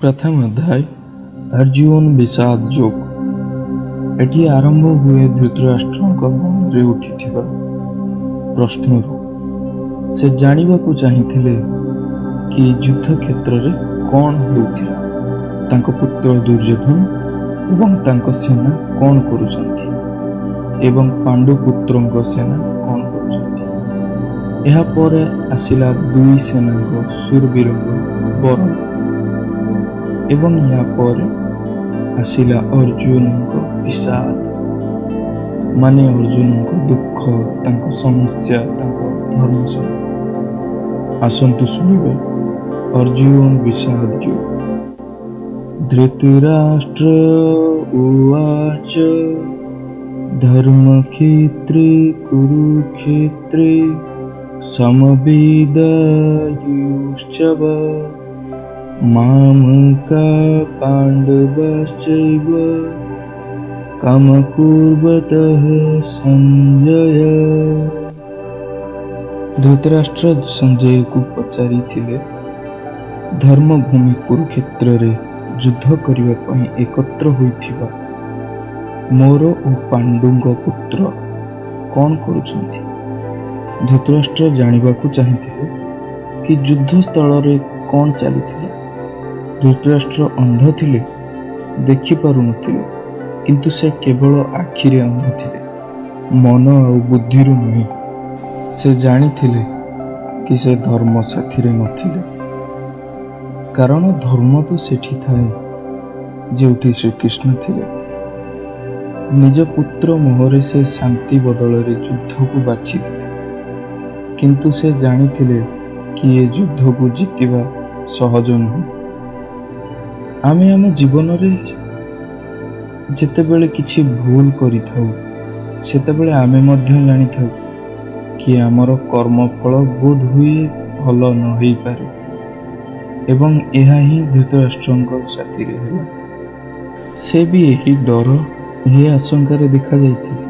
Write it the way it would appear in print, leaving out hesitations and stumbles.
ପ୍ରଥମ ଅଧ୍ୟାୟ, ଅର୍ଜୁନ ବିଷାଦ ଯୋଗ। ଏଠି ଆରମ୍ଭ ହୁଏ ଧୃତରାଷ୍ଟ୍ରଙ୍କ ମନରେ ଉଠିଥିବା ପ୍ରଶ୍ନରୁ। ସେ ଜାଣିବାକୁ ଚାହିଁଥିଲେ କି ଯୁଦ୍ଧ କ୍ଷେତ୍ରରେ କ'ଣ ହେଉଥିଲା, ତାଙ୍କ ପୁତ୍ର ଦୁର୍ଯ୍ୟୋଧନ ଏବଂ ତାଙ୍କ ସେନା କ'ଣ କରୁଛନ୍ତି ଏବଂ ପାଣ୍ଡୁପୁତ୍ରଙ୍କ ସେନା କ'ଣ କରୁଛନ୍ତି। ଏହାପରେ ଆସିଲା ଦୁଇ ସେନାଙ୍କ ଶୂରବୀରଙ୍କ ବରଣ ଏବଂ ୟା ପରେ ଆସିଲା ଅର୍ଜୁନଙ୍କ ବିଷାଦ, ମାନେ ଅର୍ଜୁନଙ୍କ ଦୁଃଖ, ତାଙ୍କ ସମସ୍ୟା, ତାଙ୍କ ଧର୍ମ ସହ। ଆସନ୍ତୁ ଶୁଣିବେ ଅର୍ଜୁନ ବିଷାଦ ଯୋଗ। ଧୃତରାଷ୍ଟ୍ର ଉବାଚ, ଧର୍ମକ୍ଷେତ୍ରେ କୁରୁକ୍ଷେତ୍ରେ ସମବେତାୟୁଯୁତ୍ସବ, ମାମକା ପାଣ୍ଡବାଶ୍ଚୈବ କିମକୁର୍ବତ ସଞ୍ଜୟ। ଧୃତରାଷ୍ଟ୍ର ସଞ୍ଜୟକୁ ପଚାରିଥିଲେ, ଧର୍ମଭୂମି କୁରୁକ୍ଷେତ୍ରରେ ଯୁଦ୍ଧ କରିବା ପାଇଁ ଏକତ୍ର ହୋଇଥିବା ମୋର ଓ ପାଣ୍ଡୁଙ୍କ ପୁତ୍ର କ'ଣ କରୁଛନ୍ତି? ଧୃତରାଷ୍ଟ୍ର ଜାଣିବାକୁ ଚାହିଁଥିଲେ କି ଯୁଦ୍ଧସ୍ଥଳରେ କ'ଣ ଚାଲିଥିଲା। ଧୃତରାଷ୍ଟ୍ର ଅନ୍ଧ ଥିଲେ, ଦେଖିପାରୁନଥିଲେ, କିନ୍ତୁ ସେ କେବଳ ଆଖିରେ ଅନ୍ଧ ଥିଲେ, ମନ ଆଉ ବୁଦ୍ଧିରୁ ନୁହେଁ। ସେ ଜାଣିଥିଲେ କି ସେ ଧର୍ମ ସାଥିରେ ନଥିଲେ, କାରଣ ଧର୍ମ ତ ସେଠି ଥାଏ ଯେଉଁଠି ଶ୍ରୀକୃଷ୍ଣ ଥିଲେ। ନିଜ ପୁତ୍ର ମୋହରେ ସେ ଶାନ୍ତି ବଦଳରେ ଯୁଦ୍ଧକୁ ବାଛିଥିଲେ, କିନ୍ତୁ ସେ ଜାଣିଥିଲେ କି ଏ ଯୁଦ୍ଧକୁ ଜିତିବା ସହଜ ନୁହେଁ। ଆମେ ଆମ ଜୀବନରେ ଯେତେବେଳେ କିଛି ଭୁଲ କରିଥାଉ, ସେତେବେଳେ ଆମେ ମଧ୍ୟ ଜାଣିଥାଉ କି ଆମର କର୍ମଫଳ ବୋଧ ହୁଏ ଭଲ ନ ହେଇପାରେ ଏବଂ ଏହା ହିଁ ଧୃତରାଷ୍ଟ୍ରଙ୍କ ସାଥିରେ ହେଲା। ସେ ବି ଏହି ଡର, ଏହି ଆଶଙ୍କାରେ ଦେଖାଯାଇଥିଲେ।